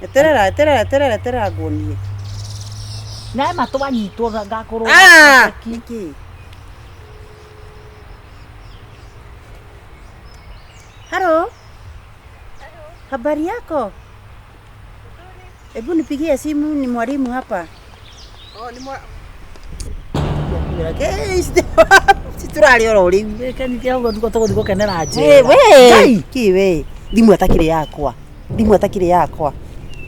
Eterera, eterera, eterera, eterera nguonie. Nae matwanyitwo ngakũrũga. Ah! Nĩkĩ? Halo. Habari yako? Hebu nipigie simu, ni mwalimu hapa. Oh, ni mwa Tũrarĩ oro rĩu. Gĩkeni ũguo nĩguo tũgũthiĩ gũkenera We njera. we kĩ we thimũ atakĩrĩ yakwa, thimũ atakĩrĩ yakwa,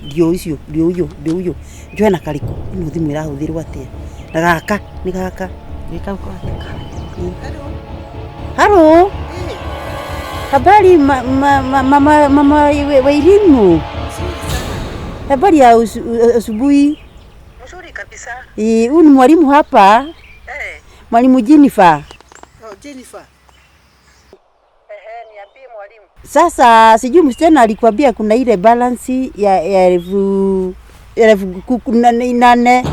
ndiũ ũcio, ndiũ ũyũ, ndiũ ũyũ, njoe na karĩkũ? Ĩno thimũ ĩrahũthĩrwo atĩa? Na gaka nĩ gaka. Gĩkau kwa- Halo, eh, habari mama mama Wairimu, mzuri sana. habari ya asubuhi. Mzuri kabisa. Eh, huyu ni mwalimu hapa, Eh. mwalimu Jennifer. Oh, Jennifer. Ehe, niambie mwalimu. Sasa sijui msichana alikwambia kuna ile balance ya 8,000. 10,000?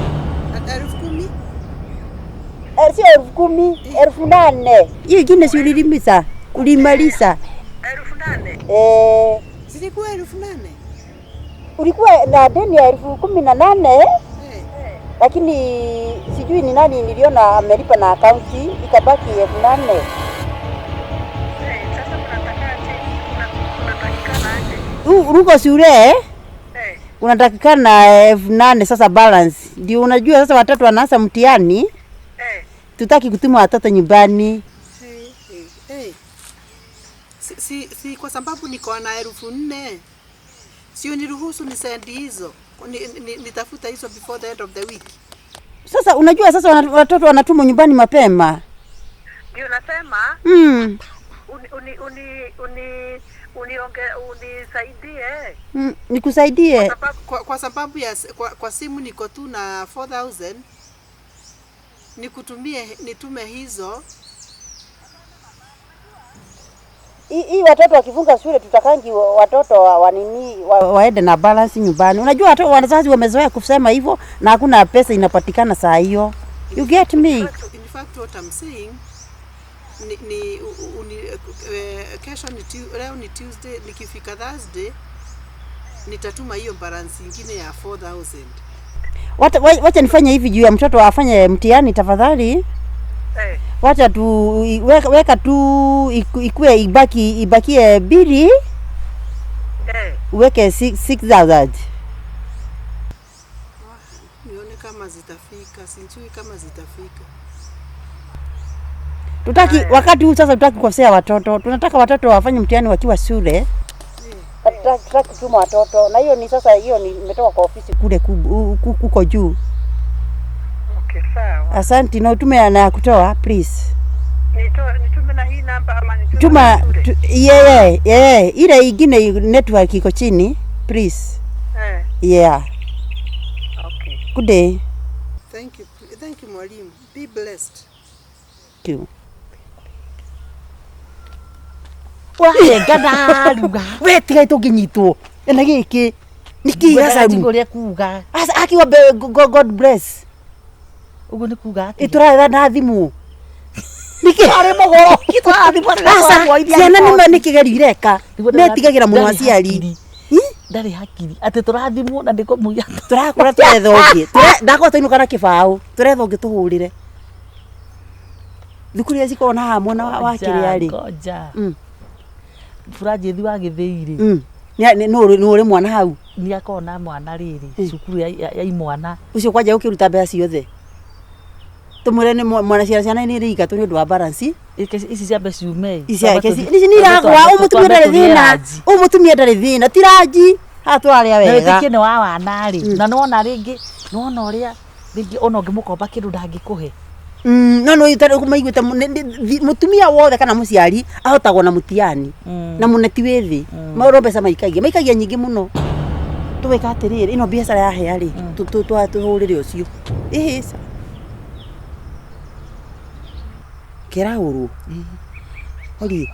Eh, sio 10,000, 8,000. Hiyo ingine si ulilimisa, ulimaliza. 8,000. Eh, Zilikuwa 8,000. ulikuwa na deni ya 18,000 Eh. lakini sijui ni nani niliona amelipa na akaunti ikabaki 8,000. Eh, sasa mnatakaje? Unatakikana aje? Ruko shule Eh. unatakikana 8,000 sasa balance. Ndio unajua sasa watoto wanaanza mtihani, Eh. tutaki kutuma watoto nyumbani. Eh, eh, eh. Si kwa sababu niko na 4,000. Sio niruhusu nisendi hizo. Nitafuta hizo before the end of the week. Sasa unajua sasa watoto wanatumwa nyumbani mapema. Ndio nasema uni uni uni uni unionge unisaidie Nikusaidie. Kwa sababu ya kwa simu niko tu na 4000 nikutumie nitume hizo. Hii watoto wakifunga shule tutakangi watoto wa nini waende na balance nyumbani. Unajua watoto wazazi wamezoea kusema hivyo na hakuna pesa inapatikana saa hiyo. You get me? In fact what I'm saying ni uni, kesho ni leo ni Tuesday, nikifika Thursday nitatuma hiyo balance ingine ya 4000. Wacha nifanye hivi juu ya mtoto afanye mtihani tafadhali. Eh. Wacha tu weka tu ikue ibaki ibakie 2 Eh. uweke 6000. Nione kama zitafika, sijui kama zitafika. Tutaki wakati huu sasa tutaki kukosea watoto. Tunataka watoto wafanye mtihani wakiwa shule. Tutaki kutuma watoto na hiyo ni sasa hiyo ni imetoka kwa ofisi kule kuko juu. Okay, sawa. Asante na utume na ya kutoa please. Nitume na hii namba ama nitume Tuma na shule? tu, yeah, ile ingine network iko chini please. Eh. Yeah. Okay. Good day. Thank you. Thank you mwalimu. Be blessed. Thank you. Wahenga ndaruga. We tiga tũngĩnyitwo. Ena gĩkĩ. Nĩkĩ Ngwendaga gacaru? njigue ũrĩa kuga. Asa akiwa God bless. Ũguo nĩ kuga atĩa? Ĩtũraetha na thimũ. Nĩkĩ? Arĩ mũgũrũ. Tũrathimwo rĩrĩa Aca, tũramuoithia ciana nĩ riboti. nĩ kĩgerio ireka. Nĩguo ndauga Metigagĩra mũno ndarĩ aciari. hakiri. Ndarĩ hakiri. Atĩ tũrathimwo na ndĩkũmũiya. Tũrakora tũretha ũngĩ. Ndakorwo twainũka na kĩbaũ. Tũretha ũngĩ tũhũrĩre. Thukuru iria cikoragwo na haha mwena wa kĩrĩa rĩ. Ngoja. Buranjĩthi wa gĩthĩi rĩ. Nĩ ũrĩ mwana hau. Nĩ akoragwo na mwana rĩrĩ cukuru ya imwana. Ũcio kwanja ũkĩruta mbeca ciothe. Tũmwĩre nĩ mwana ciana nĩ ĩrĩingatwo nĩ ũndũ wa balance. Ici ciambe ciume. Ici nĩ iragwa ũyũ mũtumia ndarĩ thĩna. Ũyũ mũtumia ndarĩ thĩna. Ti ranji. Haha tũrarĩa Na wega. wĩtĩkie nĩ wa wana rĩ. Na nĩwona rĩngĩ, nĩwona ũrĩa rĩngĩ ona ũngĩmũkomba kĩndũ ndangĩkũhe. No no maiguĩte mũtumia wothe kana mũciari ahotagwo na mũtiani na mũneti wĩ thĩ. Maũndũ mbeca maikagia nyingĩ mũno. Tũgwĩka atĩrĩrĩ, ĩno biacara yahĩa rĩ, tũhũrĩre ũcio. Ĩhĩ ca. Kĩrahũrwo. Horie.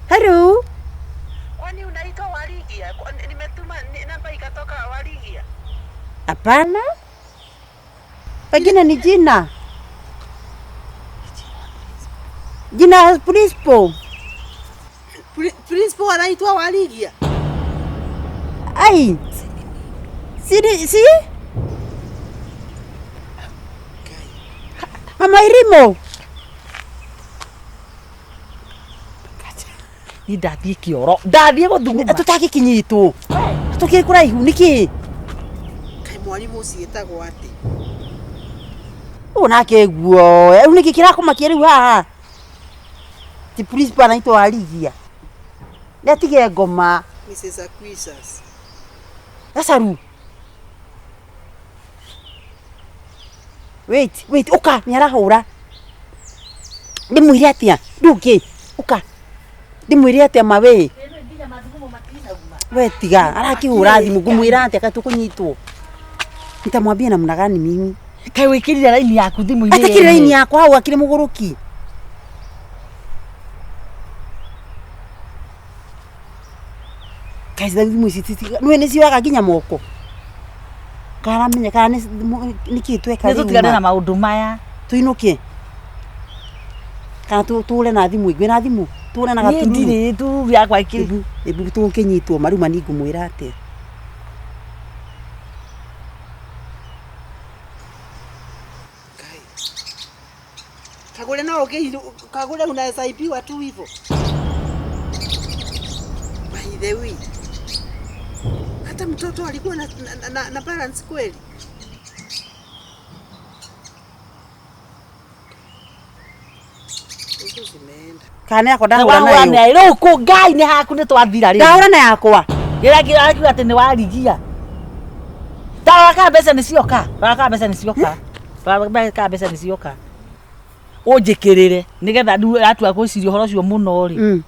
Hello. Kwani unaitwa Waligia? Nimetuma namba ikatoka Waligia. Hapana. Pengine ni jina. Jina principal. Principal anaitwa Waligia. Ai. Si si Mama Irimo. Ni ndathiĩ kĩoro ndathiĩ gũthuguma. Tũtagĩkinyitwo. Tũkĩrĩ kũraihu nĩkĩ? Kaĩ mwarimu ũcio etagwo atĩ? Ũũ nake guo. Rĩu nĩkĩ kĩrakũmakia rĩu haha? Ti principal anaitwo Waligia. Nĩ atige ngoma. Mrs. Aquisas. Gacaru. Wait, wait, ũka nĩ arahũra. Ndĩmwĩre atĩa? Ndũngĩ, ũka. Ndĩmwĩre atĩa ma we? We tiga, arakĩhũra thimũ ngũmwĩra atĩa kaĩ tũkũnyitwo. Nitamwambia namna gani mimi? Kaĩ wĩkĩrire raini yaku thimũ-inĩ? Atekĩrĩ raini yakwa hau akĩrĩ mũgũrũki. Kaĩ thimũ ici nĩũĩ nĩcioyaga nginya moko. Karamenya kana nĩkĩ tweka Nĩ rĩu tũtigane na ma? maũndũ maya. Tũinũke. Kana tũre na thimũ ĩngĩ na thimũ tũre na Niĩ gatururu. ndirĩ tururu yakwa ĩkĩrĩ. Ĩbu ĩbu tũkĩnyitwo maruma ni ngũmwĩra atĩa. Kai. Kagure no ũngĩ Kagure unaweza ibiwa tu hivyo. By the way. Hata mtoto alikuwa na balance kweli. Hizo zimeenda. Kana yakwa ndahũra Wahũra nayo. nayo rĩu kũ Ngai nĩ haku nĩ twathira rĩu. Ndahũra na yakwa. Kĩrĩa kĩrakiuga atĩ nĩ warigia. Ta rora kana mbeca nĩ cioka. Rora kana mbeca nĩ cioka. Rora kana mbeca nĩ cioka. Ũnjĩkĩrĩre nĩgetha rĩu atua gwĩciria ũhoro ũcio mũno rĩ.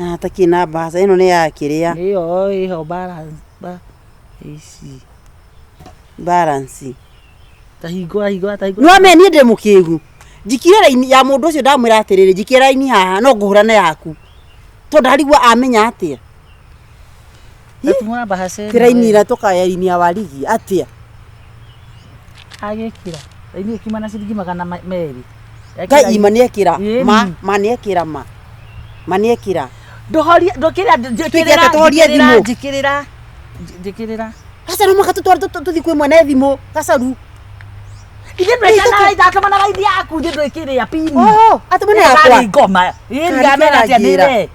Ah, takĩ na mbaca ĩno nĩ ya kĩrĩa Ĩyo ĩho balance ba ici. balance. Ta hingũra hingũra ta hingũra. Nĩ wamenya niĩ ndĩ mũkĩgu. Njikire raini ya mũndũ ũcio ndamwĩra atĩrĩrĩ njikie raini haha no ngũhũra na yaku. Tondũ ndarigwo amenya atĩa. Tumũra mbahaca Ti raini ĩratoka ya raini ya Warigi atĩa. Agĩkĩra. Raini ĩkiuma na ciringi magana merĩ. Ngai ima nĩekĩra Ĩni. ma nĩekĩra ma. Ma nĩekĩra. Ndũhorie ndũkĩra Tuĩke atĩa tũhorie thimũ? njĩkĩrĩra njĩkĩrĩra. Gacaru mũka tũtware tũthiĩ kwĩ mwene thimũ gacaru. Ithe ndwĩkana ndatũma na raini yaku ithe ndwĩkĩrĩa pini. Oh, atũma na yakwa. Karĩ ngoma. Ĩĩ Karĩ ngamera atĩa karanjĩra. nĩwe.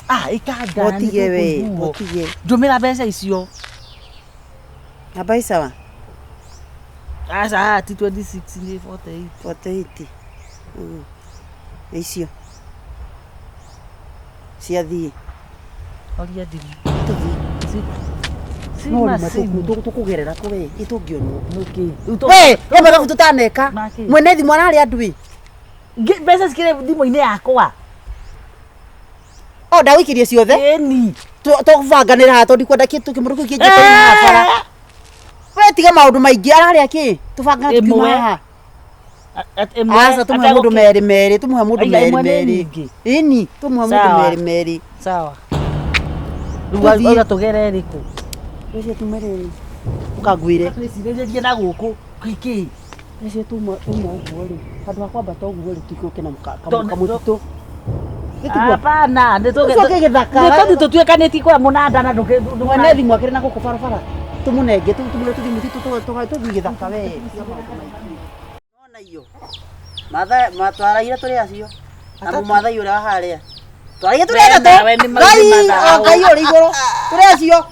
Ah, ikanga. Otige we, otige. Ndũmĩra mbeca icio. Namba ĩ sawa. Aca ti 26 nĩ 48. 48. Icio. Ciathiĩ. Horia thimũ. Tũthiĩ. Si No ma rĩu simu. tũkũgerera kũ we ĩtũngĩonwo. Nĩkĩ? We, he mathabu tũtaneka. Makĩ? Mwene thimũ ararĩ andũ ĩ. Mbeca cikĩrĩ thimũ-inĩ yakwa. O ndagũikĩrie ciothe. Ĩni. Tũbanganĩra haha tondũ ndikwenda kĩndũ kĩmwe kĩu kĩnjĩte haha bara. We tiga maũndũ maingĩ ararĩa kĩ? Tũbangane tukiuma Ĩmwe. haha. Aca tũmũhe mũndũ merĩ merĩ, tũmũhe mũndũ Aya, merĩ ĩmwe nĩ merĩ. nyingĩ. Ĩni, tũmũhe mũndũ Sawa. merĩ merĩ. Sawa. Rĩu Tũthiĩ. wauga tũgere ĩrĩkũ? Rĩcio tume rĩrĩ. Ũkangwĩre. Twĩcirĩrĩrie na gũkũ kĩkĩ. Rĩcio tuma tuma ũguo rĩ. Handũ ha kwambata ũguo rĩ tuikũrũke na Tondũ- kamũtitũ. Gĩtiguo. Hapana, nĩ Tũcoke gĩthaka. Nĩ tũthiĩ tũtuĩkanĩtie kũrĩa mũnanda na ndũkĩ Mwene thimũ akĩrĩ na gũkũ barabara. Tũmũnenge tũmũre tũthiĩ mũtitũ tũthiĩ gĩthaka we. Tiga maũndũ maingĩ. Nona iyo. Matha matwaraire tũrĩ acio. Na mũmathai ũrĩa wa harĩa. Twaraire tũrĩ We atatũ. nawe nĩ Ngai, mathaa. o Ngai ũrĩ igũrũ. Tũrĩ acio.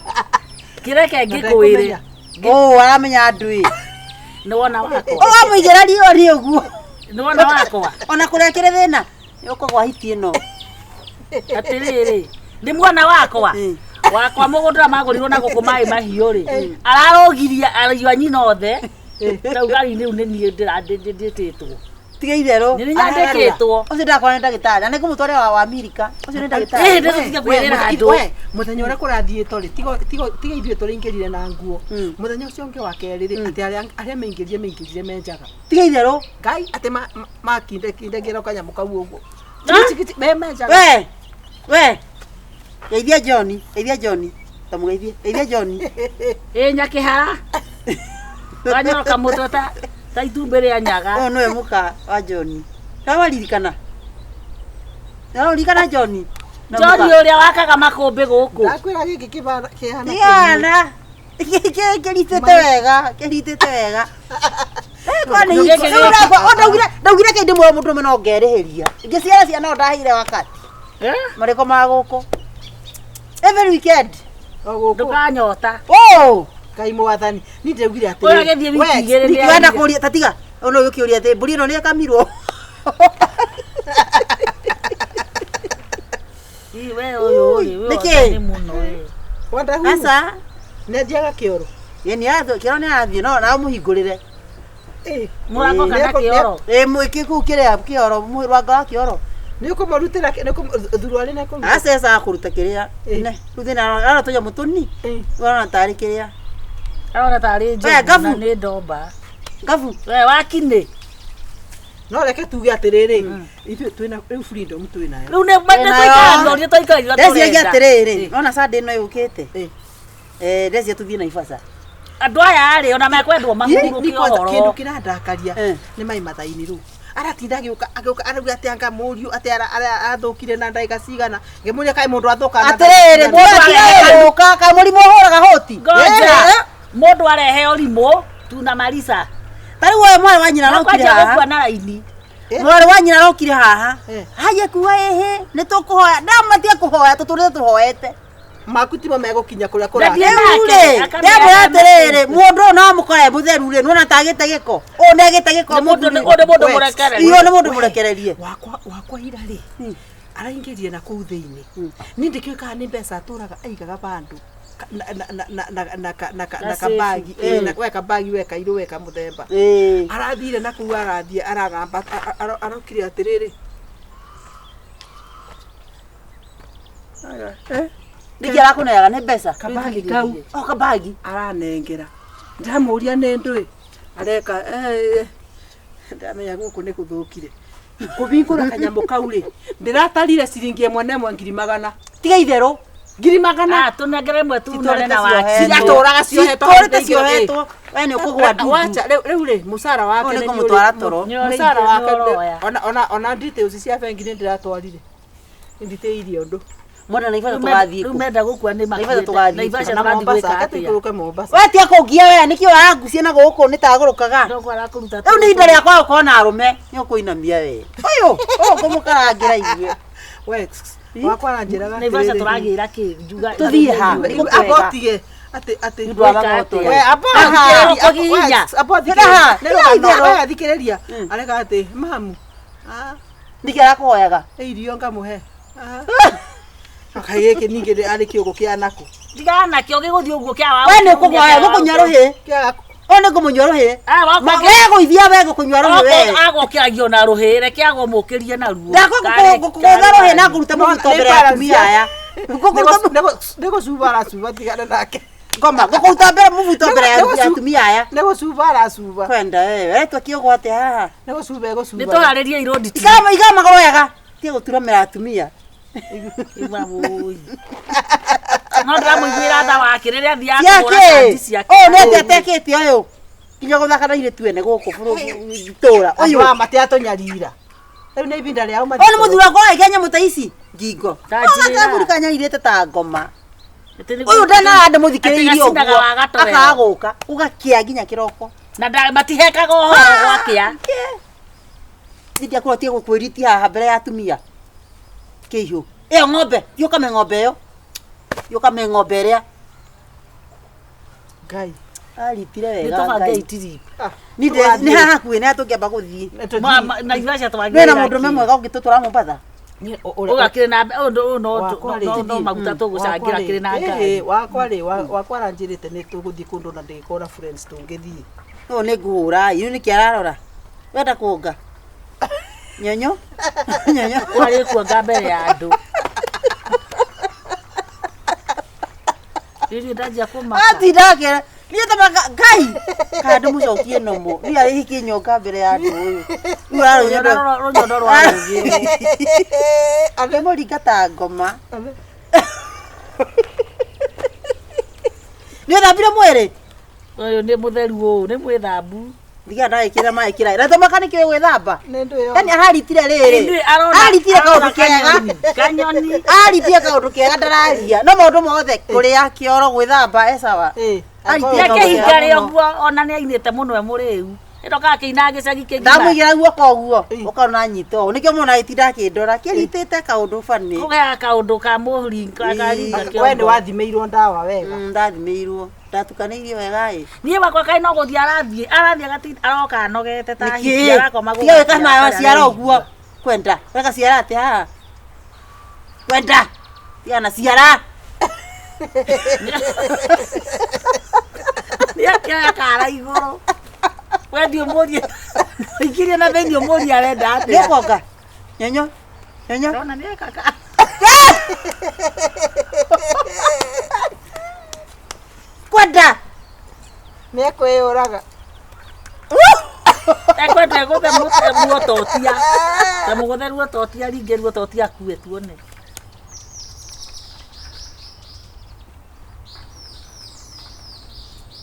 Kĩreke ngĩkwĩre. Ũ aramenya andũ ĩ. Nĩ wona wakwa. Ũramũigĩra riũa rĩ ũguo. Nĩ wona wakwa. Ona kũrĩa kĩrĩ thĩna. Nĩ ũkũgwa hiti ĩno. Atĩrĩrĩ, nĩ muona wakwa. Mm. Wakwa mũgũnda magũrirwo na gũkũ maĩ mahiũ rĩ. Ararũgirie ariũ a nyina othe. Rĩu gari rĩu nĩ niĩ ndĩtĩtwo. Tiga itherũ. Nĩ nyandĩkĩtwo. Ũcio ndakora nĩ ndagĩtarĩ. Na nĩngũmũtwara wa Amerika. Ũcio nĩ Ĩ, ndagĩtarĩ. nĩ tũtige kwĩrĩra andũ. We, mũthenya ũrĩa kũrathiĩtwo rĩ tiga ithuĩ tũraingĩrire na nguo Mm. mũthenya ũcio ũngĩ wa kerĩ rĩ atĩ arĩa meingĩrire menjaga Tiga itherũ. ngai atĩ makindekindegĩra kanyamũ kau ũguo Tigiti, me menjaga We. We. Geithia John. Geithia John. Tamũgeithie. Geithia John. Ĩ nyakĩhara. Wanyoroka mũtwe ta itumbĩ rĩa nyaga. Ũyũ nĩwe mũka wa John. Kawaririkana. No ririkana John. Na John mũka. ũrĩa wakaga makũmbĩ gũkũ. Ndakwĩra gĩkĩ kĩbana kĩhana kĩhiũ. Tigana. Kĩritĩte wega, kĩritĩte wega. Eh, kwa nĩ Gĩkĩ hiko. gĩkĩ. O ndaugire, ndaugire kĩndĩ muoyo mũndũrũme no ngerĩhĩria. Ngĩciara ciana no ndaheire wakati. Eh? Marĩko ma gũkũ. Every weekend. O gũkũ. Ndũkanyota. Oh! Ngai mwathani. Niĩ ndĩraugire atĩrĩrĩ. Ũyũ agĩthiĩ wiki we, igĩrĩ nĩ Nĩkĩwenda arire. kũria tatiga. Ono ũkĩũria atĩ mbũri ĩno nĩ ĩkamirwo. Ii, we ũyũ rĩ, ũyũ Nĩkĩ? nĩ mũno ĩ. Wanda hu. Aca. Nĩ athiaga kĩoro. Ye nĩ athiĩ, kĩoro nĩ arathiĩ no na ũmũhingũrĩre. Ĩ. Mũrango kana kĩoro. Ĩ mwĩkĩ kũu kĩrĩa kĩoro, rwanga wa kĩoro. Nĩ ũkũmũrutĩra nĩ thuruarĩ nĩ kũruta. Aca ecaga kũruta kĩrĩa. Ĩ. Ne, rĩu thĩna arona tũnyamũ tũni. Ĩ. Arona tarĩ kĩrĩa. Arona tarĩ We, njogu Ngabu. na nĩ ndomba. Ngabu. We wakinĩ. No reke tuge atĩrĩrĩ. Ithuĩ twĩna rĩu freedom twĩnayo. Rĩu nĩ Twĩnayo. tũikaragia ũrĩa tũikaragia Ndeciria tũrenda. atĩrĩrĩ, nona Sunday ĩno yũkĩte. Ĩ. Eh, ndeciria tũthiĩ Naivasha. Andũ aya rĩ ona mekwendwo Ni mahurũke kwanza ũhoro. kĩndũ kĩrandakaria Eh. nĩ mai mathaini rĩu aratinda agĩũka agĩũka arauga atĩ anga mũriũ atĩ arathũkire na ndagĩka cigana ngĩmũria kaĩ mũndũ athũkaga na ndagĩka Atĩrĩrĩ, cigana? mũndũ atigae gũka, kaĩ mũrimũ ũhũraga hũti. Ngoja. Eh, Mũndũ arehe ũrimũ tuna marisa. Ta rĩu ũyũ mwarĩ wa nyina arokire Makwanja haha. gũkua na raini. Eh. Mwarĩ wa nyina arokire haha. Eh. Haye kuga ĩhĩ, nĩ tũkũhoya. Ndamatige kũhoya, tũtũrĩte tũhoete. maku timo megũkinya kũrĩa Ndathiĩ kũrathiĩ Rĩu nake, rĩ, akamera ndamwĩra amake. atĩrĩrĩ, mũndũ ũyũ no amũkore mũtheru rĩ, nĩwona tagĩte gĩko. Ũyũ nĩagĩte gĩko Nĩ mũndũ mũthuri. nĩ ũyũ nĩ mũndũ We, mũrekererie. Iyo nĩ mũndũ mũrekererie. wakwa wakwa ira rĩ araingĩrire na kũu thĩinĩ niĩ ndĩkĩũĩ kana nĩ mbeca atũraga aigaga bandũ na Na kabagi safe. ĩ, na we kabagi we kairũ we kamũthemba Ĩĩ. arathire na kũu arathiĩ aragamba arokire atĩrĩrĩ Nĩkĩ arakũneaga nĩ mbeca? kabagi kau O kabagi. aranengera ndamũria nĩ ndũĩ areka "Eh, eh." ndamenya gũkũ nĩ gũthũkire kũbingũra kanyamũ kau rĩ ndĩratarire ciringi ĩmwe na ĩmwe ngiri magana Tiga itherũ. ngiri magana Ah, tũnengere ĩmwe tunane na Citũrĩte wakinĩ. Ciratũraga ciohetwo Citũrĩte ciohetwo. We nĩ ũkũgwa ndundu. wacha rĩu rĩu rĩ mũcara wake Ũyũ nĩ nĩ kũmũtwara toro. mũcara wake Nĩ ũroya. ona ona ona details cia bengi nĩ ndĩratwarire nditĩirie ũndũ Mwena Naivasha tũgathiĩ Rĩu kũ? menda gũkua nĩ Naivasha makuĩte. tũgathiĩ Naivasha na tũgathiĩ Mombasa gwĩka reke atĩa? tũikũrũke Mombasa We tiga kũngia we, nĩkĩ ũrangucia na gũkũ nĩ tagũrũkaga. Ndogwa arakũruta Rĩu nĩ ihinda rĩa kwaga gũkorwo na arũme, nĩ ũkũinamia we. Ũyũ, ũyũ ũkũmũkarangĩra irio. we wakwa aranjĩraga Naivasha tũragĩra kĩ? Njuga. Tũthiĩ ha? Nĩ abotige atĩ atĩ Nĩ ũndũ wa Gwĩka magoto. atĩa? We, abo Aha. thikĩrĩria, Kũgiginya. we, abo Aha, thikĩrĩria. Nĩ rũgano, itherũ. we athikĩrĩria. Areka atĩ mamu ah, Nĩkĩ arakũhoyaga? ĩ irio ngamũhe Ah. Kaĩ gĩkĩ ningĩ nĩ- arĩ kĩũgũ kĩa nakũ Tigana nakĩo gĩgũthiĩ ũguo kĩa wa. We nĩ ũkũhoya, gũkũnyua rũhĩ. Kĩa Ũyũ nĩ kũmũnyua rũhĩ. Ah, wakwa Ma- We gũithia we gũkũnyua rũhĩ we. agokĩragio na rũhĩ reke agomũkĩrie naruo. Ndakũgũtha rũhĩ na ngũrute mũbuto mbere ya atumia aya. Ngũkũruta nĩ gũcuba aracuba tigana nake ngoma, ngũkũruta mbere mũbuto mbere ya atumia aya. nĩ gũcuba aracuba Kwenda wewe, weretwo kĩũgũ atĩa haha? nĩ gũcuba Nĩ egũcuba tũharĩrie irondi tu. Ikara ikara magũrũ wega. Tiga gũturamĩra atumia. Igua wũi. No ndĩramũiguĩra tha wake rĩrĩa athiaga kũgũra Ciake. kandi ciake. Ũyũ nĩ atĩa atekĩte ũyũ? Nginya gũthaka na airĩtu ene gũkũ bũrũri itũra. Ũyũ. andũ aya matiatũnyarira rĩu nĩ ibinda rĩao Ũyũ nĩ mũthuri wakwa ũraikia nyamũ ta ici ngingo. Ndanjĩra. Kaburi kanyarirĩte ta ngoma. Atĩ nĩ- Ũyũ ndanaranda mũthikĩrĩirie Atĩ gacinaga ũguo. wa gatowero. Akaga gũka. Ũgakĩa nginya kĩroko. Na matihekaga ũhoro gwakĩa. Ndiakorwo tie gũkwĩritia haha mbere ya atumia. Kĩihũ. Ĩyo ng'ombe, thiĩ ũkame ng'ombe ĩyo. Thiĩ ũkame ng'ombe ĩrĩa. ngai Aritire Nĩ wega tũbange Ngai. itiri. Ni nĩ haha hakuhĩ nĩ tũngĩamba gũthiĩ. Naivasha Wĩna twagĩrĩra mũndũrũme mwega ũngĩtũtwara Mombatha. Ũgakĩrĩ na ũndũ ũyũ no Wakwa rĩ, no maguta tũgũcangĩra kĩrĩ na ngari. wakwa rĩ wakwa aranjĩrĩte nĩ tũgũthiĩ kũndũ na ndĩgĩkorwo na friends tũngĩthiĩ Ũyũ nĩ ngũhũra ĩ, nĩkĩ ararora? Wenda kũnga? Nyonyo? Nyonyo? Ũrarĩ kuonga mbere ya andũ. Rĩrĩ ndanjia kũmaka. Atinda akĩra niĩ tamaga Ngai kana ndĩmũcokie nomo niĩ arĩhikie nyonga mbere ya andũ ũyũ rĩu ararũnyondo Rũnyondo rwa rũgĩrwo. Ndĩmũringa ta ngoma nĩ ũthambire mwĩrĩ Ũyũ nĩ mũtheru ũũ, nĩ mwĩthambu. Ndiga ndagĩkĩra maĩ kĩraĩ. Na tũmaka nĩkĩo gwĩthamba. Nĩ ndũĩ Yaani aharitire rĩrĩ. Ithuĩ arona- Aritire kaũndũ arona kega. kanyoni, kanyoni. Aritire kaũndũ kega ndararia. No maũndũ mothe kũrĩa kĩoro gwĩthamba e sawa. Ĩĩ. Aritire kaũndũ Nĩakĩhinga kega rĩ mũno. ũguo ona nĩainĩte mũno e mũrĩu. Ĩno kakĩina gĩcagi kĩgima. Ndamũigĩra guoko ũguo ũkona nyita ũũ nĩkĩo mũna gĩtinda akĩndora kĩritĩte kaũndũ bani. Kũgea kaũndũ ka mũringa karinga We nĩ kĩongo. wathimĩirwo ndawa wega. Ndathimĩirwo ndatukanĩirio wega ĩ. Niĩ wakwa kaĩ no gũthiĩ arathiĩ arathiĩ agatinda aroka anogete ta hiti Nĩkĩ? arakoma Tiga gwĩka gũgatia maĩ atarĩ maciara araigua. ũguo kwenda weka ciara atĩ haha kwenda tiga na ciara Nĩakĩoya kara igũrũ. We thiĩ ũmũrie ũingĩrie na thĩinĩ ũmũrie arenda atĩa. nĩũkonga nyonyo nyonyo Ndona nĩeka ka- kwenda Nĩ ekwĩyũraga. Ekwenda egũthe ruototia. Tamũgũthe ruototia ringe ruototia akue tuone.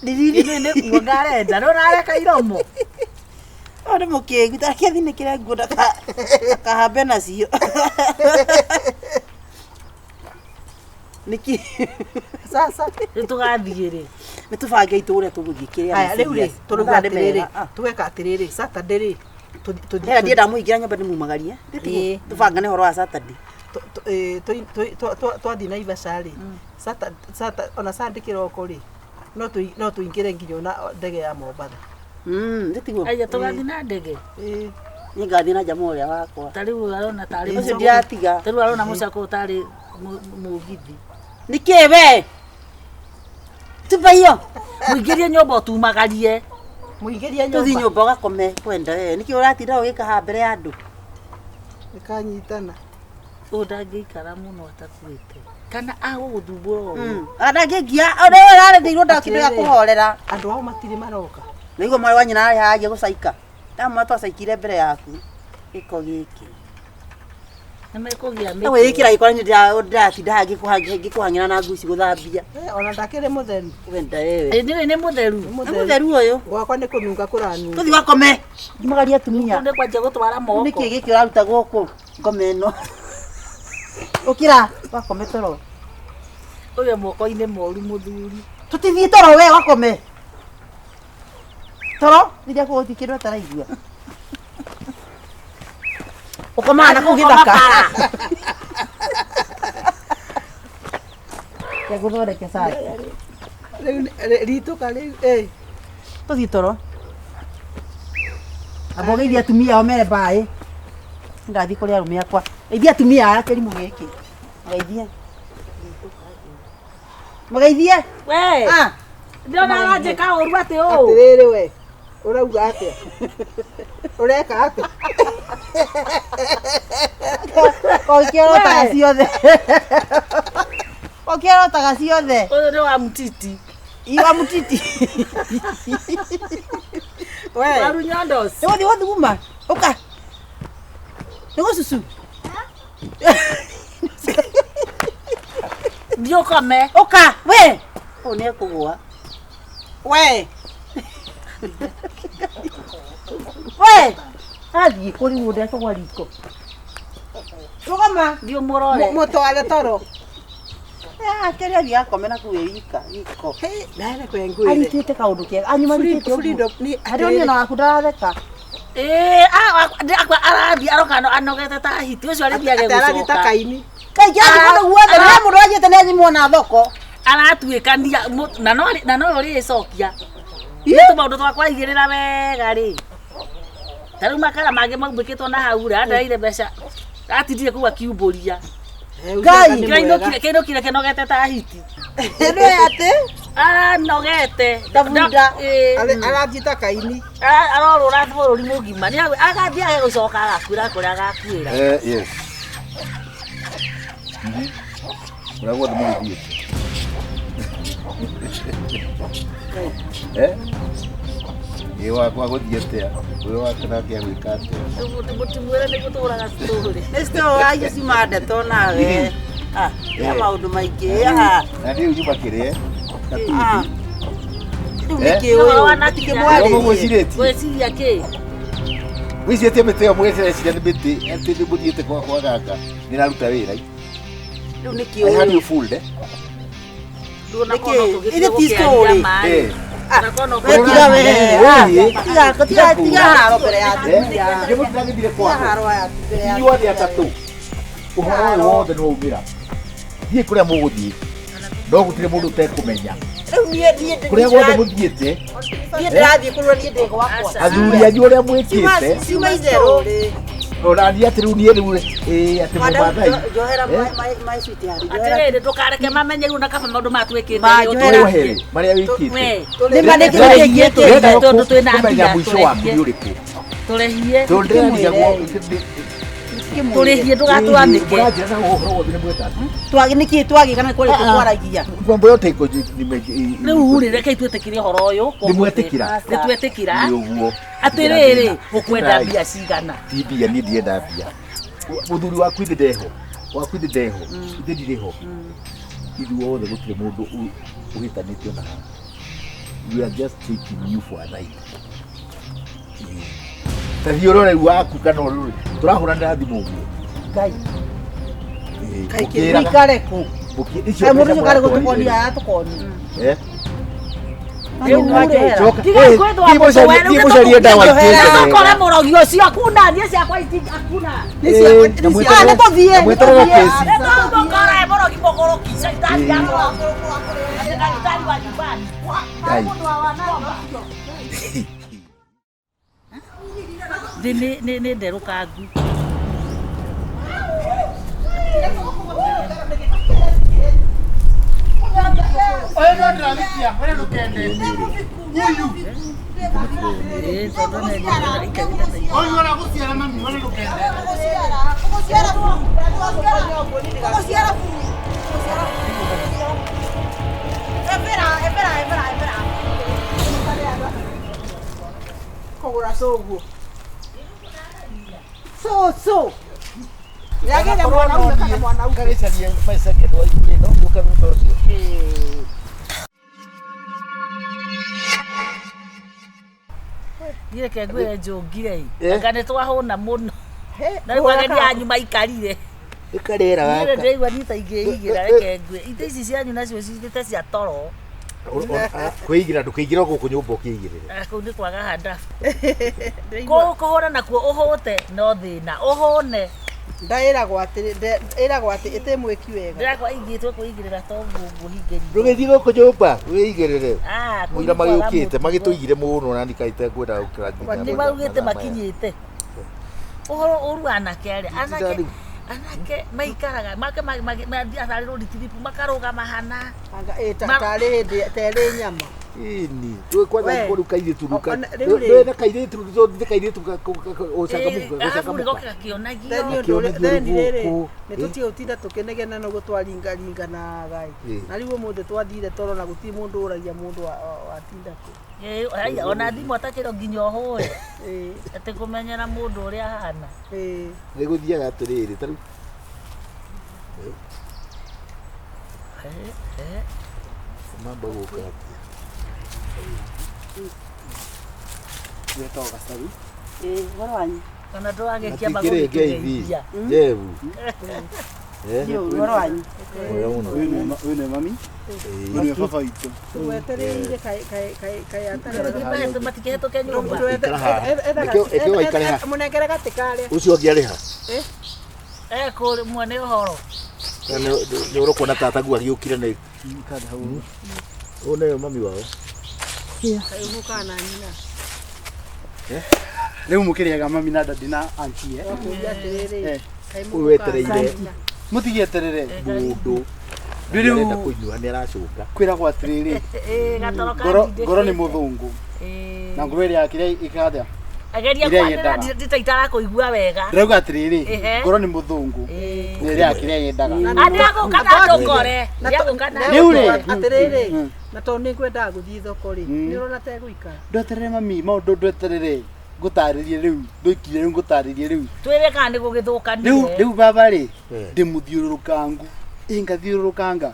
Ndiriri. Ithuĩ nĩ kuonga arenda nĩ ũrareka iromo. Ũyũ nĩ mũkĩgu tareke thinĩkĩre nguo ndakahambe nacio nĩkĩ Sasa. Rĩu tũgathiĩ rĩ. nĩ tũbange itũ ũrĩa tũgũthiĩ kĩrĩa Aya rĩu rĩ tũrauga Mathaa nĩ atĩrĩrĩ mega. Ah. tũgeka atĩrĩrĩ Saturday rĩ tũthi- Hera ndienda mũingĩra nyũmba ndĩmumagarie Ĩĩ. tũbangane ũhoro wa Saturday twathiĩ Naivasha rĩ ona Sunday kĩroko rĩ no tũingĩre nginya ona ndege ya Mombatha. Nĩtiguo Aya tũgathiĩ na ndege. Ĩĩ. niĩ ngathiĩ na jamaa ũrĩa wakwa Ta rĩu arona tarĩ ũcio mũcako- ndiratiga ta rĩu arona mũcako ũtarĩ mũgithi. nĩkĩ we tupa hiyo Mũingĩrie nyũmba ũtumagarie. Mũingĩrie tũthiĩ nyũmba nyũmba ũgakome kwenda we nĩkĩ ũratinda ũgĩka haha mbere ya andũ ĩkanyitana. Ũyũ ndangĩikara mũno atakuĩte. Kana agũgũthumbũra ũguo. ndangĩngia ũrĩa ũrarendeirwo ndakĩndũ gĩa Atĩrĩrĩ. kũhorera Andũ ao matirĩ maroka. nĩguo mwarĩ wa nyina arĩ haha gũcaika ndamwa twacaikire mbere yaku gĩko gĩkĩ Nĩmekũgĩa na gwĩkĩra gĩko nĩ ndĩratinda haha ngĩkũhang'ĩra na nguci gũthambia Eh, ona ndakĩrĩ mũtheru. wenda wewe Ĩ nĩwe nĩ mũtheru. Nĩ nĩ mũtheru ũyũ Gwakwa nĩ kũnunga kũranunga. tũthiĩ wakome ngimagaria atumia Nĩ kwanjia gũtwara moko. nĩkĩ gĩkĩ ũraruta gũkũ ngome ĩno ũkĩra wakome toro Ũyũ e moko-inĩ moru mũthuri. tũtithiĩ toro we wakome toro rĩrĩa kũgũthi kĩndũ ataraigua ũkomaga na kũu gĩthaka ngũthondeke cai Rĩu ritũka rĩu ĩ. tũthiĩ toro amba ũgeithie atumia ao mere mbaĩ ndathiĩ kũrĩ arũme akwa geithia atumia aya kĩrimũ gĩkĩ geithie mũgeithie We, Ah, ndĩrona aranjĩka ũru atĩ ũũ. Atĩrĩrĩ we ũrauga atĩa? Ũreka atĩa? Ũkĩorotaga ciothe ũkĩorotaga ciothe Ũyũ nĩ wa mtiti. iwa mũtiti We. Waru nyondos. nĩgũthiĩ gũthuguma ũka nĩgũcucu Thiĩ ũkome. ũka we ũyũ nĩekũgũa We. we athiĩ kũrigwo ndekũgwa riko rũgama Thiĩ ũmũrore. Mũtware toro. kĩrĩa athiĩ akome na kũu ĩika riko Naere kwengwĩre. aritĩte kaũndũ kega anyuma aritĩte ũguo Freedom nĩ harĩ niĩ ona waku ndaratheka Ĩĩ, akwa arathiĩ aroka anogete ta hiti. Ũcio arĩthiage Atĩ arathiĩ ta gũcoka. kaini. kaingĩ athiĩ kũndũ guothe nĩ mũndũ wanjĩte nĩ anyimwo na thoko Aratuĩkania na no ũrĩcokia. Nĩ tũmaũndũ twakwa aigĩrĩra wega rĩ. Ta rĩu makara mangĩ maumbĩkĩtwo na hau rĩ, andereire mbeca. Atindire kũu akiumbũria. Ngai. Kĩinũkire kĩnogete ta hiti. nĩ atĩ Aranogete. Ta bunda. Ĩĩ. Arathiĩ ta kaini. Arorũra bũrũri mũgima. Nĩ agathiĩ age gũcoka agakuĩra kũrĩa agakuĩra. Yes. Kũrĩa guothe mũgĩthiĩte. Eh? Ĩ wakwa gũthiĩ atĩa? Ũyũ wake nake agwĩka atĩa? Mũtimwĩre nĩ gũtũraga citũrĩ. nĩ citũ cuma ndeto nawe Ah, ya maũndũ maingĩ ah. Na rĩu nyuma kĩrĩe Ah. gatuthi. Rĩu nĩ Eh? kĩ Ũhoro ũyũ? wa nakinya. Mũtikĩmwarĩrie. Mũgwĩcirĩtie. Gwĩciria kĩ? Mwĩcirĩtie mĩtĩ ĩyo mũgĩciria nĩ mĩtĩ atĩ nĩ mũthiĩte kwa ganga nĩ ĩraruta wĩra. Rĩu nĩ kĩ I had ũyũ? you fooled, eh? Nĩkĩ? Ithe ti story. Eh. We tiga we. Eh. Tiga tiga tiga haro mbere ya Eh? atumia. Nĩ mũtiragĩthire Tiga kwao. haro ya mbere ya Inyuothe atatũ ũhoro ũyũ wothe nĩ waumĩra thiĩ kũrĩa mũgũthiĩ no gũtirĩ mũndũ ũtekũmenya Rĩu niĩ niĩ kũrĩa guothe mũthiĩte niĩ ndĩrathiĩ kũrũra niĩ ndĩ gwakwa. athuri anyu ũrĩa mwĩkĩte Ciuma itherũ. ona niĩ atĩ rĩu niĩ rĩu ĩĩ atĩ mũmathai Njohera Eh? my sweetheart. Njohera. Atĩrĩrĩ, ndũkareke mamenye rĩu na kaba maũndũ maya twĩkĩte. Ma, rĩ, njohera. wohere marĩa wĩkĩte We, Nĩ ma nĩ kĩndũ Ndĩrenda kĩngĩ Tondũ twĩna kũmenya mbia, mũico waku tũrehie. nĩ ũrĩkũ tũrehie. tondũ ndĩrarigagwo Tũrĩhie ndũgatwanĩke. mũranjĩra na ũhoro wothe nĩ mweka Twagi nĩkĩ twagi kana kũrĩ twaragia. mambo yote iko Rĩu rĩ, rekei twĩtĩkĩre ũhoro ũyũ. Nĩ mwetĩkĩra? Nĩ twetĩkĩra. nĩ ũguo Atĩrĩrĩ, ũkwenda mbia cigana? ti mbia niĩ ndienda mbia mũthuri waku ithe ndeho waku ithe ndeho ithe ndirĩ ho ithuothe gũtirĩ mũndũ ũhĩtanĩtio na haha we are just taking you for a ride ta thiĩ ũrore waku kana ũrore tũrahũranĩra thimũ ũguo Ngai. Ĩĩ, Kaingĩ mũkĩraga- Wikare kũ? icio Kaĩ mũndũ mbeca ũcio karĩ mũratwarire. gũtũkonia aratũkonia. Eh? Rĩu rĩ, Coka. Tiga Eh, kwĩthũa thiĩ mũcarie- mũtwe, rĩu thiĩ mũcarie ndawa nĩtũkũkua. itĩte Nĩtũkore wega. mũrogi ũcio akuna niĩ ciakwa akuna. Ĩĩ, na Ah, mweterere- nĩ tũthiĩ, na mweterere nĩ tũthiĩ. kesi. Nĩtũkore mũrogi mũgũrũki caitani ya Atĩ ndagĩtarĩ wa nyumbani. Ngai. Thĩ nĩ nderũkangu. Ĩĩ, tondũ nĩ ikarĩte ta Kũgũra cũguo. Cũcũ. Yagĩre mwanaume kana mwanaume. Karĩcarie maica kĩndũ ĩno gũka thutha ũcio. Niĩ reke ngwĩre njũngire ĩ. Eh? Anga nĩ twahũna mũno. Na rĩu ageni anyu maikarire. Ĩkarĩra Niĩ gaka. ndĩraigua niĩ ta ingĩigĩra reke ngwĩre. Itĩ ici cianyu nacio cithĩte cia toro. Kwĩigĩra ndũkĩigĩra gũkũ nyũmba ũkĩigĩrĩre. Ah, Kũu nĩ kwaga handabu. Kũhũra nakuo ũhũte no thĩna. Ũhũne. Ndaĩragwo atĩ ĩragwo atĩ ĩtĩ mwĩki wega. Ndĩrakwa ingĩtwo kwĩigĩrĩra to ũguo ũguo hingĩrio. Ndũgĩthiĩ gũkũ nyũmba wĩigĩrĩre. Ah, kũu Mũira nĩ kwaga magĩũkĩte mũtugo. magĩtũigire mũno na nikaite ngwenda gũkĩra nginya Nĩ maugĩte makinyĩte. Ũhoro ũru anake arĩa anake anake maikaraga make mathiaga rũri tiripu makarũgama hana. Anga ĩ tarĩ hĩndĩ terĩ nyama. Ini, rĩu kwanza We. rĩu kairĩtu rĩu O- ona- rĩu rĩ. na kairĩtu rĩu nĩ kairĩtu ũcangamuka Arabu ũcangamuka. goke gakĩonagio. Theni ũndũ Akĩonagio theni rĩrĩ rũgũkũ. nĩ tũtige gũtinda tũkĩnegena no gũtwaringaringanaga Ĩ. na rĩu ũmũthĩ twathire toro na gũtirĩ mũndũ ũragia mũndũ watinda kũ. Ĩ, haiya, ona thimũ atakĩrwo nginya ũhũre Ĩ, atĩ kũmenyera mũndũ ũrĩa ahana. ĩ. Nĩ gũthiaga atĩrĩrĩ ta rĩu mamba gũka atĩa. Wetagwo Gacaru. Ĩ, ũhoro wanyu. Ona ndũragĩkia Atikĩrĩ ngeithi. magũgĩtũgeithia. Jebu. Eh? Nĩ ũru, ũhoro wanyu. Mwega mũno. Ũyũ nĩ mami, Ĩĩ. ũyũ nĩ baba witũ. Tũgwetereire kaĩ atarĩ. Matikĩhĩtũke nyũmba. Ikara haha. Ĩkĩo waikare haha. Mũnengere gatĩ karĩa. Ũcio ũngĩ arĩ ha? Ekũrĩ mwene ũhoro. Na nĩ ũrokona tataguo agĩũkire nĩ ũyũ nĩwe mami wao. Kaĩ ũgũkaga na nyina. Rĩu mũkĩrĩaga mami na dadi na auntie eh? Wakũria atĩrĩrĩ. Eh. Kaĩ Ũyũ mũgũkaga na wetereire nyina. Mũtigĩeterere. mũndũ Rĩu arenda kũnyua nĩ aracoka. kwĩragwo atĩrĩrĩ, Ĩ, gatoro ngoro ngoro nĩ kandindĩkĩte. mũthũngũ Ĩ. na ngoro ĩrĩa kĩrĩa ĩkaga Ageria Ĩrĩa kwanĩra yendaga. ndita itarakũigua wega. Ndĩrauga atĩrĩrĩ, Ehe. ngoro nĩ mũthũngũ Ĩ. na ĩrĩa kĩrĩa yendaga. Ndĩragũka na ndũkore. Ndĩragũka na Rĩu rĩ. Atĩrĩrĩ, Mm. na tondũ nĩ ngwendaga gũthiĩ thoko rĩ, Mm. nĩ ũrona tegũikara. Ndweterere mami, maũndũ ndweterere. Ngũtarĩrie rĩu, ndũikire rĩu ngũtarĩrie rĩu. Twĩre kana nĩ Rĩu gũgĩthũkanire. rĩu baba rĩ, Eh. ndĩmũthiũrũrũkangu. Ĩ ngathiũrũrũkanga.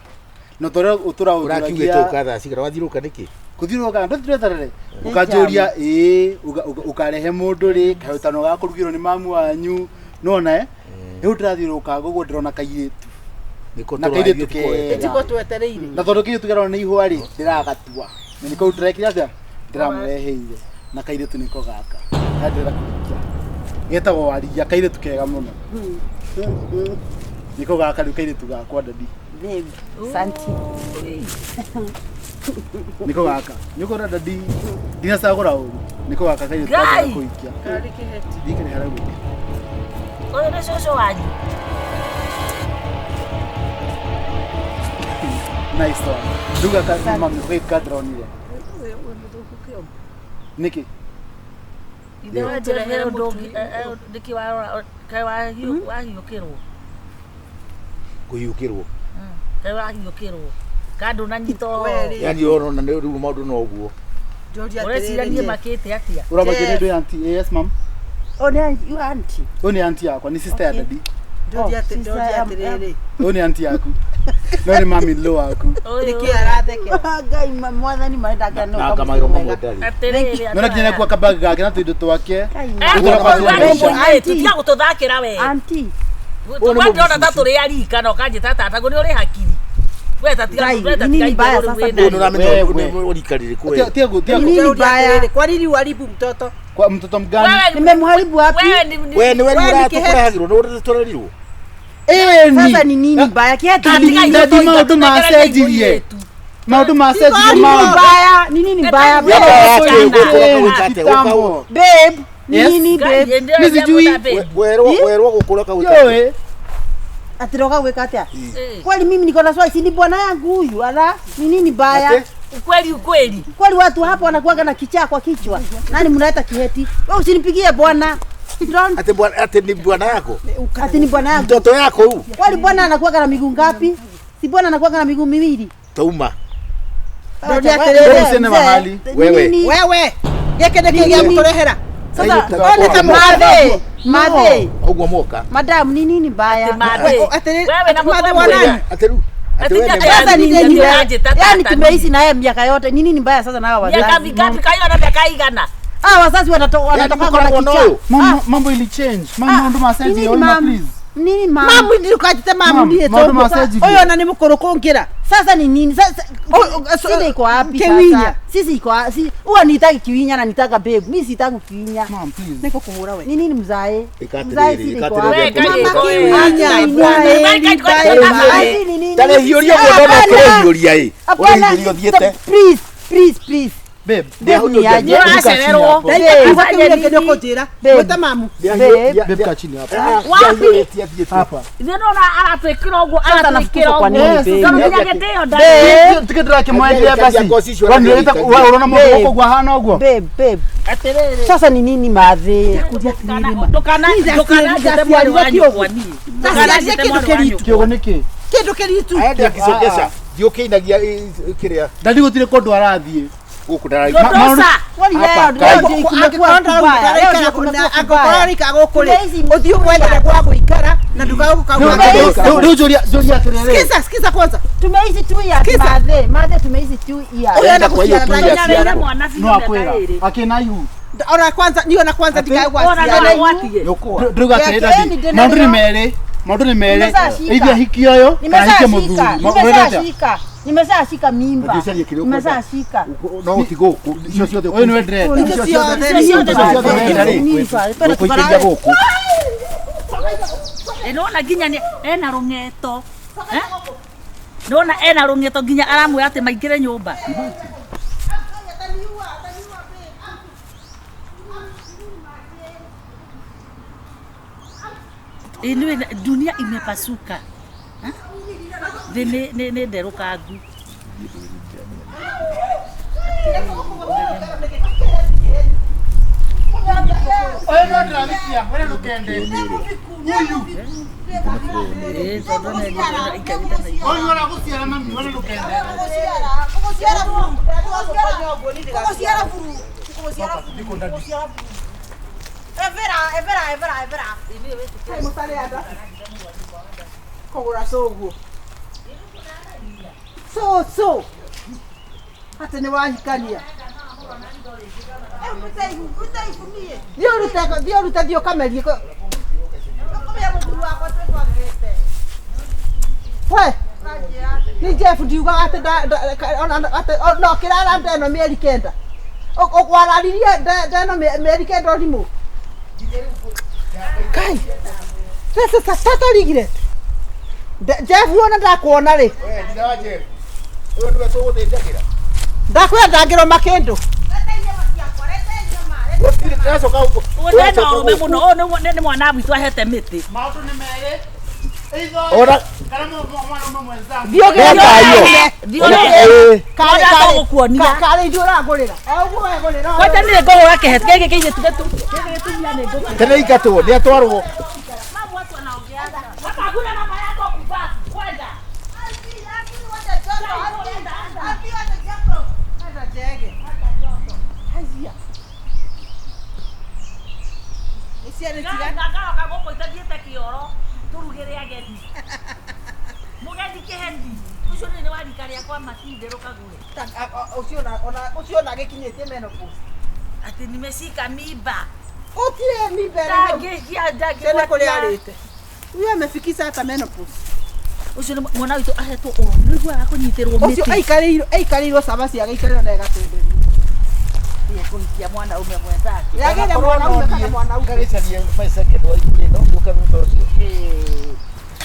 Na torĩa ũtũra Ũrakiugĩte ũka thaa cigana wathiũrũka nĩkĩ? Kuthiũrũrũka ndũthiũrũrũka ukanjũria ĩĩ ũkarehe mũndũ rĩ kahĩtano ga kũrugĩrwo nĩ mamu wanyu nona eh rĩu ndĩrathiũrũrũka ũguo ndĩrona kairĩtu Nĩko na kairĩtu tũrathiĩ tũkoete. kega Tiko twetereire. na tondũ kairĩtu karona nĩ ihũa rĩ ndĩragatua na nĩko ndĩrekire atĩa ndĩramũreheire na kairĩtu nĩko gaka na ndĩrenda kũrikia getagwo warigia kairĩtu kega mũno nĩko gaka rĩu kairĩtu gakwa dadi Babe, santi. nĩko gaka nĩũkona dadi ndinacagũra ũru nĩko gaka kairĩtu Ngai! ndĩrenda kũhikia ndikĩrĩ harĩa gũkĩ Ũyũ nĩ cũcũ wanyu. Nice one. Rĩu gaka mami nĩko gaka ndĩronire nĩkĩ Ithe wa Jeff he ũndũ ũngĩ, nĩkĩ warora kaĩ wahiũkĩrwo? Kũhiũkĩrwo. Kaĩ wahiũkĩrwo? Ka ndũnanyita ũhoro. Werĩ. Yaani ũrona nĩ rĩu maũndũ no ũguo. Njũria Ũreciria atĩrĩrĩ niĩ Jeff. makĩte atĩa? ũramakia nĩ ndũ auntie yes mam Oh, ni you auntie. ũyũ nĩ auntie yakwa nĩ sister ya Okay. dadi Njũria Oh, sister, atĩrĩrĩ. ũyũ nĩ auntie yaku no nĩ mami in law waku Ũyũ- Nĩkĩ arathekera? Ngai mwathani marenda Na ngano. akamagĩrwo mamwe ndarĩ. Atĩrĩrĩ, nona kinya nĩakua kabag gake na tũindo twake Eh, Ũguo ũguo nĩ mũirĩtu, Auntie. tiga gũtũthakĩra we. Auntie. Ũyũ nĩ We ndĩrona ta mũgucucu. tũrĩ arika na ũkanjĩta tata ngo nĩ ũrĩ hakiri. We ta tiga Ngai, we ta nini tiga mbaya itherũ rĩu sasa wĩna Ũyũ ruo. nĩũramenya Wewe. nĩ rika rĩrĩkũ we. Tia- tia- Nini Njũria mbaya? atĩrĩrĩ, kwa nini uharibu mtoto? kwa mtoto mgani Wewe ni- Nimemharibu wapi? wewe ni- We nĩwe Wewe rĩu ni kĩheti. ũratũrehagĩrwo nĩ ũtũrerirwo. Sasa ĩni ni nini mbaya? Kiatu Katika ni nini? Dadi hiyo maũndũ tungereria macenjirie. mũirĩtu. maũndũ macenjirie Nini mam mbaya? Ni nini mbaya? Wewe Babe, yake ũgũkũra kawĩka atĩa? Kitambo. babe, ni Yes. nini Ngai, babe? ndio Mimi sijui. ndio babe. Werwo werwo gũkũra kawĩka atĩa? Yoe. Atiroka gwĩka atĩa? Eh, Kweli mimi niko na swali, si ni bwana yangu huyu ala? Ni nini mbaya? Ate? Ukweli ukweli. Kweli watu hapo wanakuwaga na kichaa kwa kichwa. Nani mnaleta kiheti? Wewe usinipigie bwana. Don't. Atĩ bwana atĩ ni bwana yako? Ati ni bwana yangu. Mtoto yako huu? Kweli bwana anakuwaga na miguu ngapi? Si bwana anakuwaga na miguu miwili. Tauma. Ndoria Wewe, atĩrĩrĩ. Usiende mahali. Wewe. Nini? Wewe, gĩkĩ nĩkĩ gĩa gũtũrehera? Sasa Ona ta madhe, madhe. Ũguo moka. Madam ni nini mbaya? Ati madhe. Atĩrĩrĩ, Wewe na madhe mũtwe wa nani? Atĩ rĩu atĩ we Ati nĩ Sasa ni nini mbaya? Anjĩta tata Yaani tumeishi nini? na yeye miaka yote. Ni nini mbaya sasa na hawa Miaka wazazi? mingapi kayo na miaka igana? Ah, wazazi wanatoka na mũkoragwo na kichaa. ũyũ? Mam, mambo ili change. Mam, maũndũ macenjirie Nini Olima mam? please. Nini mam? Mamu ndukajite mamu Mam, ndiye maũndũ tondũ macenjirie. ũyũ ona nĩ mũkũrũ kũngĩra. Sasa ni nini? Sasa Oh, so- shida iko wapi Kiwinya. sasa? Sisi iko si huwa nitaki kiwinya na nitaka babe. Mimi sitaki kiwinya. Mam, please. Nĩngũkũhũra we. Ni nini mzae? Ĩka Mzae atĩrĩrĩ, shida ĩka iko atĩrĩrĩ, wapi? Mama Mama kiwinya, kiwinya, Mzae, bwana. Ni nini? Tarĩhiũria ũguo ndona Hapana. ũkĩrĩhiũria ĩ. Hapana. Ũrĩhiũria ũthiĩte. Please, please, please. Babe. Babe ni aje? Ũracererwo. Ndaigua Babe. kĩu gĩkĩ nĩũkũnjĩra. Babe. Mwĩte mamu. Babe. Babe kaa chini hapa. Wapi? Hapa. Ithuĩ nĩwona aratwĩkĩra ũguo Sasa aratwĩkĩra nafukuzwa kwa ũguo. nini babe? Tondũ nginya gĩtĩo ndarĩ. Babe. Tike ndĩrakĩmwendia basi. Ngoci icio Kwani ũrona mũndũ Babe. gũkũ ũguo ahana ũguo? Babe, babe. Atĩrĩrĩ. Sasa ni nini madhe? Ndũkananjĩte mwarĩ wa nyũkwa niĩ. Ndaciarire Ndũkananjĩte kĩndũ mwarĩ wa kĩritũ. nyũkwa. Kĩogo nĩkĩ? Kĩndũ kĩritũ. Aende akĩcogeca. Thiĩ ũkĩinagia kĩrĩa Dadi gũtirĩ kũndũ arathiĩ. gũkũ ndaraigua. Ndũndũca. Kwani leo Hapa, leo ndio kumekuwa kubaya. Leo ndio kumekuwa Angĩkorwo kubaya. rĩikaga gũkũ rĩ, Tumeishi ũthiĩ ũmwethere gwa gũikara na ndũgagũkauga. Rĩu njũria njũria atĩrĩrĩ. Sikiza, sikiza kwanza. Tumeishi 2 years Sikiza. madhe. Madhe tumeishi 2 years. Ũyũ enda Kwa hiyo gũciara tu ndagĩtarĩ. ya Nyareire ciana. mwana biũ No mĩaka akwĩra. ĩrĩ. Akĩna ihu. Ona kwanza niĩ ona kwanza Atĩ? ndikae Ona no gwaciara. agwatie. Nyũkwa. Ndĩrauga atĩrĩ Yake, dadi. ni Maũndũ nĩ ndĩnario. merĩ. Maũndũ nĩ merĩ. Nimeshashika. Either ahikie ũyũ kana ahikie mũthuri. Nimeshashika, Ũrenda atĩa? nimeshashika, nimeshashika mimba, Ũngĩcaria kĩrĩa ũkwenda. nimeshashika. No ũti gũkũ. Icio ciothe Ũyũ nĩwe ndĩrenda. Icio ciothe. Icio ciothe Icio ciothe ndĩrenda. rĩ. Nini tware, twende Ũkũikĩria tukarae. gũkũ. Nĩwona nginya ena rũng'eto. Eh? Nĩwona ena rũng'eto nginya aramwĩra atĩ maingĩre nyũmba. Ĩnĩ dunia imepasuka. Eh? Thĩ nĩ nderũkangu. Ũyũ no ndĩrathikia, we ndũkende. Ĩĩ, tondũ nĩ aikarĩte na ithe. Ũyũ aragũciara mami, we ndũkende. Kũgũra cũguo. Cũcũ. Atĩ nĩ wahikania. Thiĩ ũrute, thiĩ ũrute, thiĩ ũkamerie. We, ni Jeff ndiugaga atĩ atĩ no kĩrara ndeno mĩeri 9. Wararirie ndeno mĩeri 9 ũrimũ. Kai. This is a total regret. Jeff wona ndakuona rĩ. We, nyina wa Jeff. Ũyũ nĩwe tũgũthĩnjagĩra. Ndakwĩra ndangĩrũma kĩndũ. Gũtirĩ ndĩracoka gũkũ. Ũyũ nĩ ũrũme mũno. Ũyũ nĩ mwana witũ ahete mĩtĩ. Maũndũ nĩ merĩ. Either Ora- kana mwanaume mwenzangu. Thiĩ ũgĩre Nenda iyo. Thiĩ Ona- ũgĩre. ĩĩ. Karĩ Ona karĩ tũgũkuonia. karĩ ithuĩ ũragũrĩra. O ũguo wegũrĩra. Kwanja nĩ ngũhũra kĩheti gĩkĩ kĩirĩtu gĩtu. Gĩkĩ gĩtumia nĩ ngũkĩ. Tene ingatwo, nĩ atwarwo. Hakuna mama yako kubaki. Kwenda. Ngagaroka gũkũ itathiĩte kĩoro tũrugĩre ageni. Mũgendi kĩheti. Ũcio nĩ wa rika rĩakwa matinde rũkagũre. Ũcio ona agĩkinyĩtie menopause. Atĩ nimeshika mimba. Ũtirĩ mimba ĩrĩ. Ndangĩgia Tene kũrĩa ndangĩgwatia. arĩte. Huyo amefikisha hata menopause. Ũcio nĩ mwana witũ ahetwo ũrũme. Nĩ ũiguaga kũnyitĩrwo Ũcio mĩtĩ. aikarĩirwo aikarĩirwo cabaci agĩikarĩrwo na ĩgatwenderio. Thiĩ kũhikia mwanaume mwenzake. Yagĩre mwanaume kana mwanaume. Ngagĩcaria my second wife rĩ, no ngũke thutha ũcio.